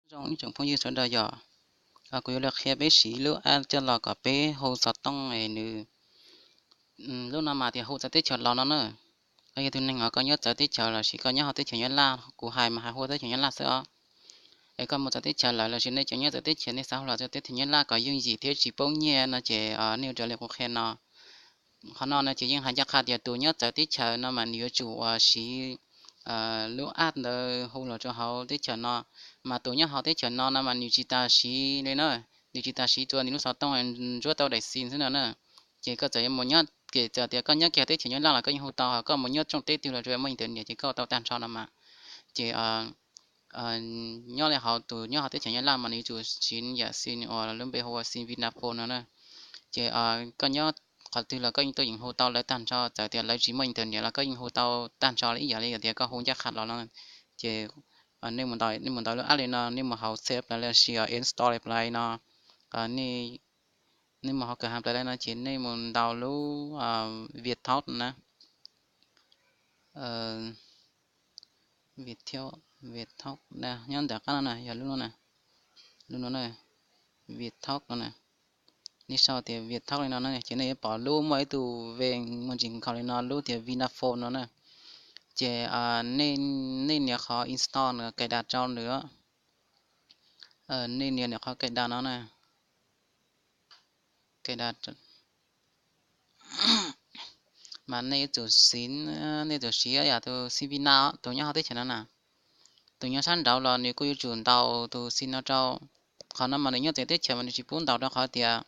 Zoo ib tsoom phooj ywg sawv daws yom, kuv yuav los qhia peb siv lub app coj los kom peb hu xov tooj es nws, lub no mas tias hu txawv teb chaws los no na. Koj yog tus neeg os, koj nyob txawv teb chaws los sis koj nyob hauv teb chaws Nyab Laj, kuv hais mas hais hu teb chaws Nyab Laj xwb os. Es koj mus txawv teb chaws lawm los sis nej cov nyob txawv teb chaws nej xav hu los txawv teb chaws Nyab Laj kom yooj yim thiab tsis poob nyiaj no ces nej ua raws li kuv qhia no. Qhov no no ces yeej hais ncaj qha tias tus nyob txawv teb chaws no mas nws yuav tsum uas siv lub app ntawd hu los rau hauv teb chaws no, mas tus nyob hauv teb chaws no no mas nws tsis tas siv li na, nws tsis tas siv tsuas nws lub xov tooj ntsuab tau daim xim xwb no na. Ces koj txawm yuav mus nyob, ces txawm tias koj nyob kiag teb chaws Nyab Laj los koj yeej hu tau, ho koj mus nyob tsooj teb twg los tsuas muaj internet ces koj hu tau tag nrho no mas. Ces nyob li hauv tus nyob hauv teb chaws Nyab Laj mas nws yuav tsum siv yam xim uas lub npe hu ua xim Vinaphone no na. Ces koj nyob qhov twg los koj yeej tuaj yeem hu tau lawv tag nrho, txawm tias lawv tsis muaj internet los koj yeej hu tau tag nrho li ib yam li tias koj hu ncaj qha los no. Ces nej mus ntaus, nej mus ntaus lub app li no, nej mus hauv Play Store los sis install Play no, nej mus hauv kawm ha Play Store no ces nej mus ntaus lub Viettalk na. Viettel, Viettalk na, nyob ntawm qab no na, yog lub no na, lub no na, Viettalk no na. Nej sau tias Viettalk li no na ces nej yuav pom lub muaj ib tug ve mus ntsis nkhaus li no lub tias Vinaphone no na. Ces nej nias qhov install no cài đặt rau nws, nej nias nias qhov cài đặt no na. Cài đặt, mas nej yuav tsum siv, nej yuav tsum siv yam tus xim Vinaphone tus nyob hauv teb chaws no na. Tus nyob sab nraud los nws kuj yuav tsum ntaus tus xim no rau. Qhov no mas nws nyob txawv teb chaws mas nws tsis pub ntaus rau qhov tias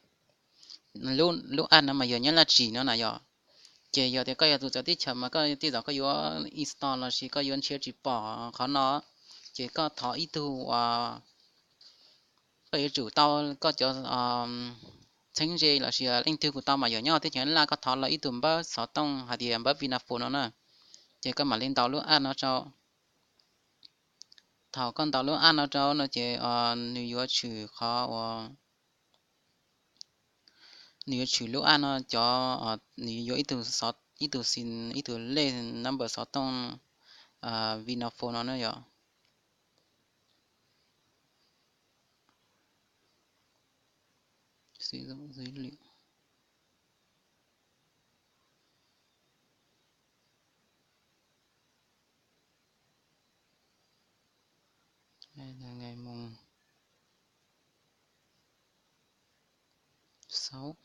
lub app no mas yog nyob Laj Tsim no na yom. Ces yog tias koj yog tus txawv teb chaws mas koj tej zaum koj yuav install los sis koj yuav nrhiav tsis pom qhov no, ces koj thov ib tug uas koj yuav tsum tau koj cov txheeb ze los sis leej twg kuj tau mas yog nyob teb chaws Laj, koj thov los ib tug npawb xov tooj hais tias npawb Vinaphone no na. Ces koj mam li ntaus lub app no rau. Thaum koj ntaus lub app no rau no ces nws yuav tshwm qhov uas nws yuav tshwm lub app no cov, nws yuav ib tug, ib tug xim, ib tug lej number xov tooj Vinaphone no na yom. Ngày mùng sáu.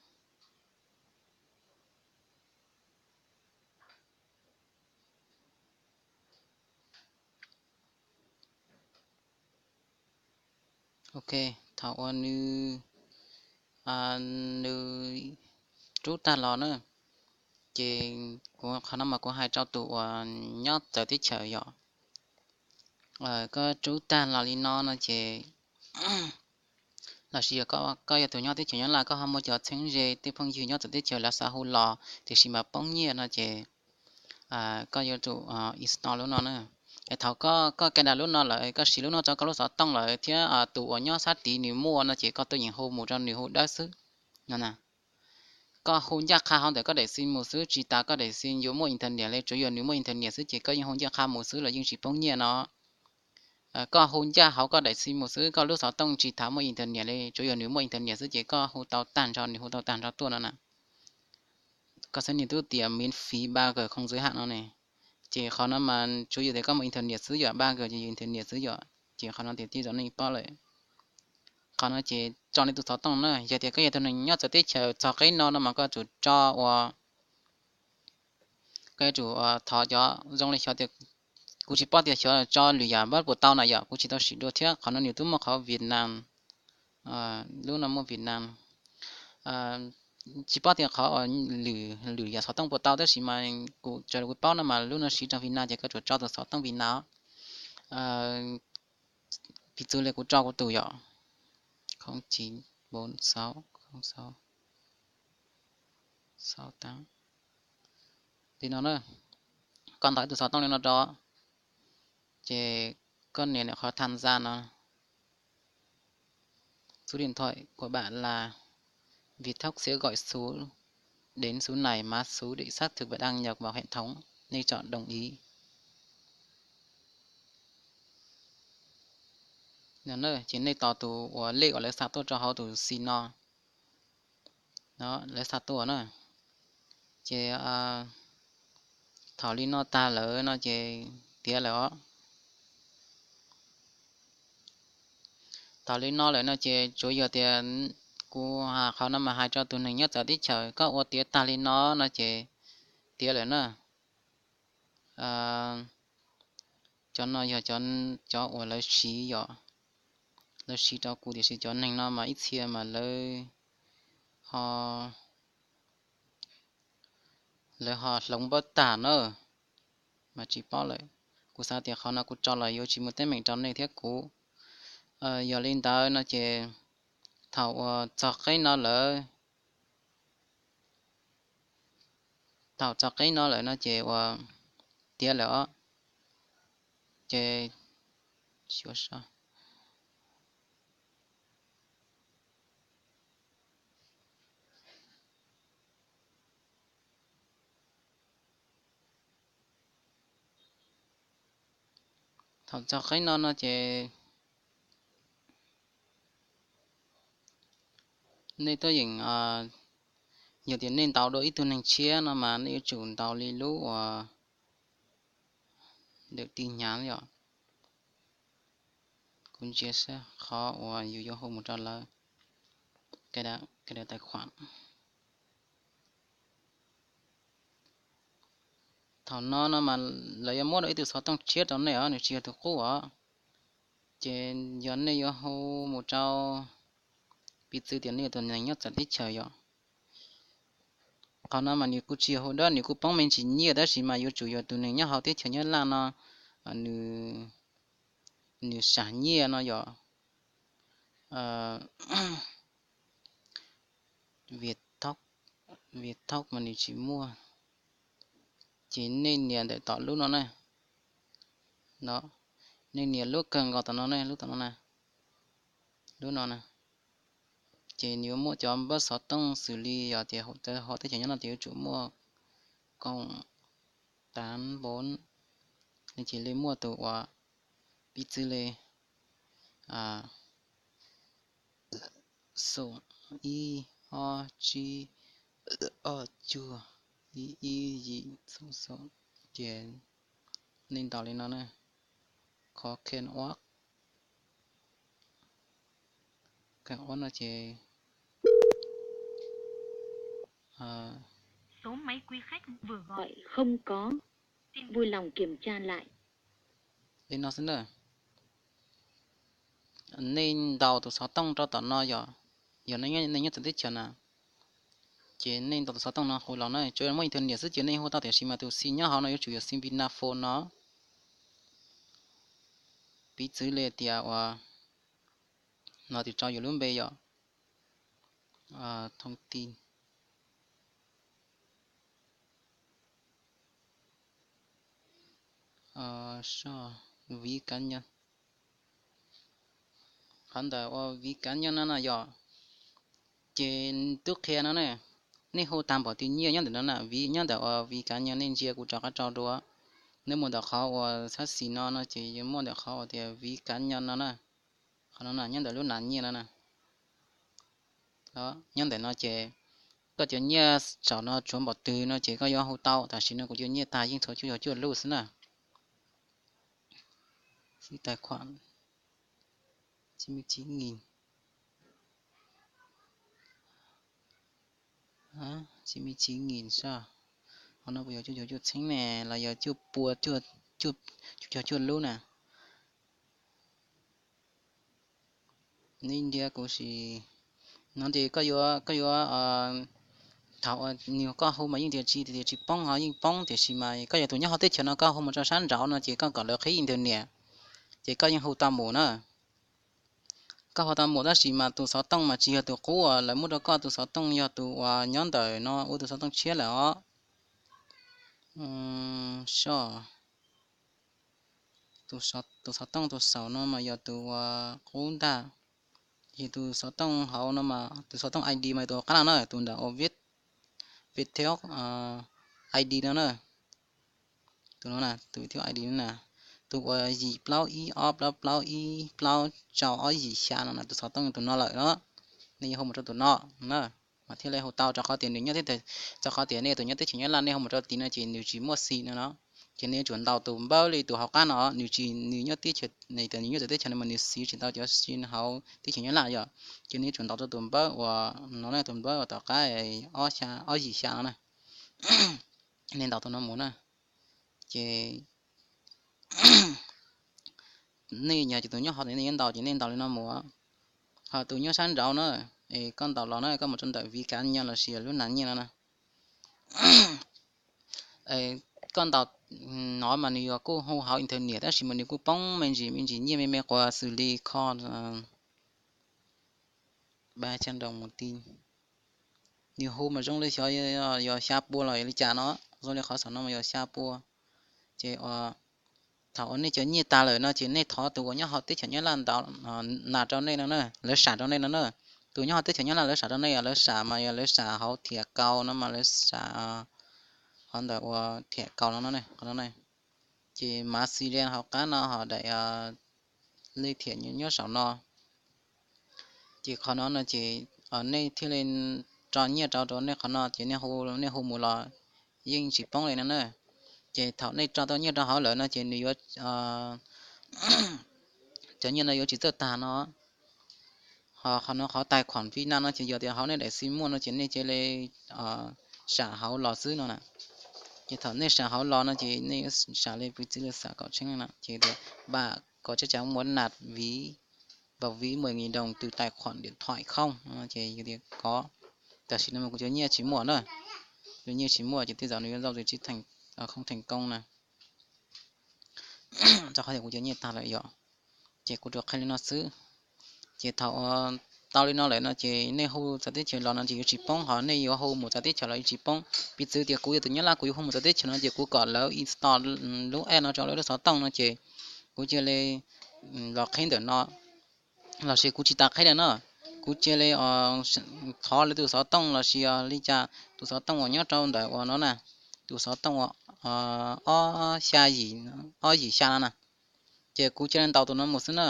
Ok, thaum uas nws, nws rub tag los na, ces kuv qhov no mas kuv hais rau tus uas nyob txawv teb chaws yom. Koj rub tag los li no no ces, los sis yog koj yog tus nyob teb chaws Nyab Laj koj ho muaj cov txheeb ze tej phooj ywg nyob txawv teb chaws lawv xav hu los tiam sis mas poob nyiaj no ces koj yuav tsum install lub no na. Es thaum koj cài đặt lub no lawm, koj siv lub no rau koj lub xov tooj lawm thiab tus uas nyob sab tid nws muaj no ces koj tuaj yeem hu mus rau nws hu dawb xwb no na. Koj hu ncaj qha hauv ntawm koj daim xim mus xwb, tsis tas koj daim xim yuav muaj internet li, tsuav yog nws muaj internet xwb ces koj yeej hu ncaj qha mus xwb los yeej tsis poob nyiaj no. Koj hu ncaj hauv koj daim xim mus xwb, koj lub xov tooj tsis tas muaj internet li, tsuav yog nws muaj internet xwb ces koj hu tau tag nrho, nws hu tau tag nrho tuaj no na. Koj xav nias tub tias miễn phí ba G không giới hạn no ne. Ces qhov no mas tsuav yog tias koj muaj internet xwb yom, ba G ces yog internet xwb yom, ces qhov no tias tij zov nej paub lawm. Qhov no ces tso nej tus xov tooj na, yog tias koj yog tus neeg nyob txawv teb chaws txog qeb no no mas koj yuav tsum tso ua, koj yuav tsum thov cov zoo li xyov tias, kuv tsis paub tias xyov tso lwm yam npawb puas tau na yom, kuv tsis tau sim dua thiab. Qhov no nws twb muaj qhov Việt Nam, lub no muaj Việt Nam, tsis paub tias qhov lwm, lwm yam xov tooj puas tau tab sis mas kuv, raws li kuv paub no mas lub no siv rau Việt Nam ces koj tsuas tso tus xov tooj Việt Nam. Piv txwv li kuv tso kuv tus yom, không chín bốn sáu không sáu sáu tám. Li no na, koj ntawm tus xov tooj li no rau, ces koj nias nias qhov tham gia no. Số điện thoại của bạn là Viettel sẽ gọi số đến số này, mã số để xác thực và đăng nhập vào hệ thống. Nên chọn đồng ý. Ces nej tos tus uas lej uas lawv xa tuaj rau hauv tus xim no, lawv xa tuaj na. Ces thaum li no tag lawm no ces tiav lawm os. Thaum li no lawm no ces tsuas yog tias kuv qhov no mas hais rau tus neeg nyob txawv teb chaws, koj ua tiav tag li no no ces tiav lawm na. Cov no yog cov uas lawv siv yom, lawv siv rau kuv, tiam sis cov neeg no mas ib txhia mas lawv ho lawv ho hloov npawb tag na, mas tsis paub lawm. Kuv xav tias qhov no kuv tso los yuav tsis muaj teeb meem rau nej thiab kuv. Yog li ntawd no ces thaum uas txog qeb no lawm, thaum txog qeb no lawm no ces uas tiav lawm os. Ces thaum txog qeb no no ces nej tuaj yeem, yog tias nej ntaus dua ib tug neeg tshiab no mas nej yuav tsum ntaus li lub uas ntawm tij hnyav yom. Kuv ntsia saib qhov uas yus yuav hu mus rau lawv, cài đặt tài khoản. Thaum no no mas lawv yuav muab dua ib tug xov tooj tshiab rau nej os, nws tsis yog tus qub os. Ces yog nej yuav hu mus rau, piv txwv tias nej yog tus neeg nyob txawv teb chaws yom. Qhov no mas nws kuj tsis yog hu dawb, nws kuj poob me ntsis nyiaj, tab sis mas yuav tsum yog tus neeg nyob hauv teb chaws Nyab Laj no, nws sam nyiaj no yom. Viettel, Viettel mas nws tsis muaj. Ces nej nias ntawm tom lub no na, nej nias lub kawg nkaus tom no ne, lub tom no na, lub no na. Ces nws yuav muaj cov npawb xov tooj xws li yog tias hauv teb chaws nyob no ces yuav tsum muaj koom tav npov, ces li muaj tus uas piv txwv li xoom ib ob tsib ob cuag ib ib yim xoom xoom, ces nej ntaus li no na, qhov kheej ua, kheej ua no ces Số máy quý khách vừa gọi không có. Xin vui lòng kiểm tra lại. Li no xwb na. Nej ntaus tus xov tooj rau tom no yom, yog nej nyob txawv teb chaws na, ces nej ntaus tus xov tooj no hu los na, tsuas muaj internet xwb ces nej hu tau, tiam sis mas tus sim nyob hauv no yuav tsum yog sim Vinaphone no. Piv txwv li tias uas no tus tso yus lub npe yom, thoob tij, soj, ví cá nhân. Qhov ntawm uas ví cá nhân no no yom, ces twb qhia no ne, nej hu tag npaum twg nyiaj nyob ntawm no na, ví nyob ntawm uas ví cá nhân, nej ntsia kuv rov qab tso dua. Nej mus ntawm qhov uas xab xis no no ces yuav muaj ntawm qhov uas tias ví cá nhân no na, qhov no na nyob ntawm lub nav nyiaj no na. Nyob ntawm no ces koj cov nyiaj saum no tshuav npaum twg no ces koj yuav hu tau, tam sim no kuv cov nyiaj tag yeej tshuav cuaj caum cuaj lub xwb na. Xib tais khuam chín mươi chín nghìn, chín mươi chín nghìn sao? Qhov no puas yog cuaj caum cuaj txheeb ne los yog cuaj pua, cuaj caum cuaj lub na? Nej ntiab kuv sim no ces koj yuav, koj yuav, thaum nws koj hu mas yeej tias tsis, tias tsis poob ho yeej poob, tiam sis mas koj yog tus nyob hauv teb chaws no koj hu mus rau sab nraud no ces koj kom lawv qhib internet, ces koj yeej hu tau mus na. Koj hu tau mus tab sis mas tus xov tooj mas tsis yog tus qub uas lawv muab rau koj, tus xov tooj yog tus uas nyob ntawm no ua tus xov tooj tshiab lawm os. Soj, tus xov tooj tus saum no mas yog tus uas qub ntag. Ces tus xov tooj hauv no mas tus xov tooj I D mas tus qab no na, tus ntawm uas Viettel I D no na. Tus no na, tus Viettel I D no na. tus uas yim plaub ib ob plaub plaub ib plaub rau ob yim xya no na, tus xov tooj tus no lawm no, nej yuav hu mus rau tus no na, mas thiaj li hu tau, rau qhov tias nws nyob teb, rau qhov tias nej tus nyob teb chaws Nyab Laj, nej hu mus rau tim no ces nws tsis muaj xim no no. Ces nej yuav tsum ntaus tus npawb li tus hauv qab no, nws tsis, nws nyob teb chaws, nws teb chaws no mas nws siv tsis tau cov sim hauv teb chaws Nyab Laj yom. Ces nej yuav tsum ntaus rau tus npawb uas no na, tus npawb uas tom qab ob xya, ob yim xya no na, nej ntaus tus no mus na. Ces nej yog tus nyob hauv, nej yuav ntaus ces nej ntaus li no mus. Ho tus nyob sab nraud na, es koj ntaus los na, koj mus rau ntawm vis kav nyiaj lossis lub nas nyiaj no na. Koj ntaus no mas nws yuav kuj hu hauv internet tab sis mas nws kuj poob me ntsis me ntsis nyiaj me me quas xws li kho ba cha nroo mus ti. Nws hu mas zoo li xyov yog xya pua los yog li cas no, zoo li qhov saum no mas yog xya pua. Ces thaum uas nej cov nyiaj tag lawm no ces nej thov tus uas nyob hauv teb chaws Nyab Laj ntaus nas rau nej no na, lawv sam rau nej no na. Tus nyob hauv teb chaws Nyab Laj lawv sam rau nej, yog lawv sam mas yog lawv sam hauv thiam kaus no mas lawv sam qhov ntawm uas thiam kaus no, qhov no. Ces mav xis lias hauv qab no ho daim lej thiam nyob saum no. Ces qhov no no ces nej thiaj li tso nyiaj rau rau nej qhov no ces nej hu mus los yeej tsis poob li no na. Ces thaum nej tso tau nyiaj rau hauv lawm no ces nws yuav, cov nyiaj no yuav tsis txawj tag no. Ho qhov no qhov tais khuam Vib Nam no ces yog tias hauv nej daim xim muaj no ces nej cia li sam hauv los xwb no na. Ces thaum nej sam hauv los no ces nej yuav sam li piv txwv li xam kaum tsheeb no ces tias ba kom tsab tsav muaj nas vis, và ví mười nghìn đồng từ tài khoản điện thoại không no ces yog tias kov. Tam sim no kuv cov nyiaj tsis muaj na, cov nyiaj tsis muaj ces tej zaum nws yuav zauj tsis không thành công na. Rau qhov tias kuv cov nyiaj tag lawm yom. Ces kuv rov qhia li no xwb. Ces thaum tau li no lawm no ces nej hu txawv teb chaws los no ces yuav tsis poob, ho nej yuav hu mus txawv teb chaws los yuav tsis poob. Piv txwv tias kuv yog tus Nyab Laj, kuv yuav hu mus txawv teb chaws no ces kuv kom lawv install lub app no rau lawv lub xov tooj no ces kuv cia li los qhib ntawm no, lossis kuv tsis tas qhib li no, kuv cia li thov lawv tus xov tooj lossis li cas, tus xov tooj uas nyob rau ntawm uas no na, tus xov tooj uas ob xya yim, ob yim xya no na. Ces kuv cia li ntaus tus no mus xwb na.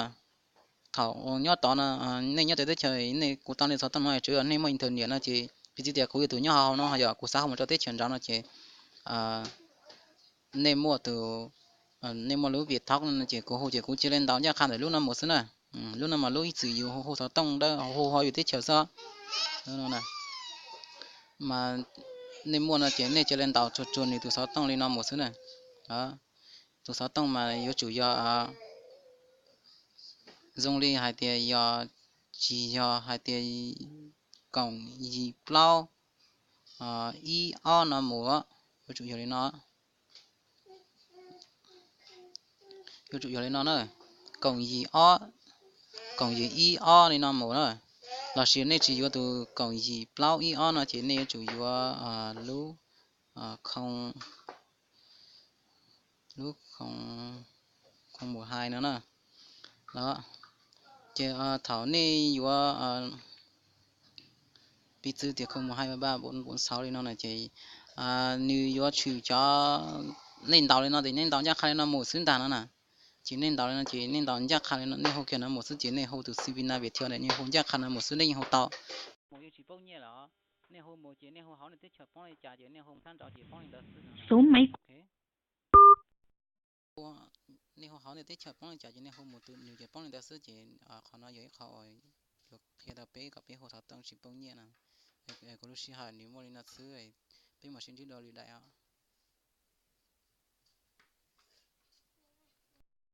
Thaum nyob tod no, nej nyob txawv teb chaws, nej kuv tau nej xov tooj no tsuas yog nej muaj internet no ces piv txwv tias kuv yog tus nyob hauv no, yog kuv xav hu mus rau teb chaws nraud no ces nej muaj tus, nej muaj lub Viettel no ces kuv hu ces kuv cia li ntaus ncaj qha ntawm lub no mus xwb na. Lub no mas lub ib txwm yus hu xov tooj dawb hu hauv yus teb chaws xwb. Mas nej muaj no ces nej cia li ntaus tsuag tsuag nws tus xov tooj li no mus xwb na. Tus xov tooj mas yuav tsum yog, zoo li hais tias yog, tsis yog hais tias koom yim plaub ib ob no mus, yuav tsum yog li no. Yuav tsum yog li no na, koom yim ob, koom yim ib ob li no mus na. Lossis nej tsis yuav tus koom yim plaub ib ob no ces nej yuav tsum yuav lub, lub khoo mus hais no na. Ces thaum nej yuav piv txwv tias khoo mus hais ba ba npuv xauv li no na ces nws yuav tshwm cov, nej ntaus li no ces nej ntaus ncaj qha li no mus xwb ntag no na. Ces nej ntaus li no ces nej ntaus ncaj qha li no, nej hu kiag no mus xwb ces nej hu tus xi vi na Viettel ntawm nej hu ncaj qha no mus xwb nej yeej hu tau. Mus yeej tsis poob nyiaj lawm. Nej hu mus ces nej hu hauv nej teb chaws poob li cas ces nej hu sab nraud ces poob li ntawd xwb no. Nej hu hauv nej teb chaws poob li cas ces nej hu mus tus nws ces poob li ntawd xwb ces qhov no yog ib qho uas yuav qhia tau peb kom peb hu xov tooj tsis poob nyiaj no. Kuv lub sij hawm nws muaj li no xwb, peb mam sib ntsib dua lwm daim.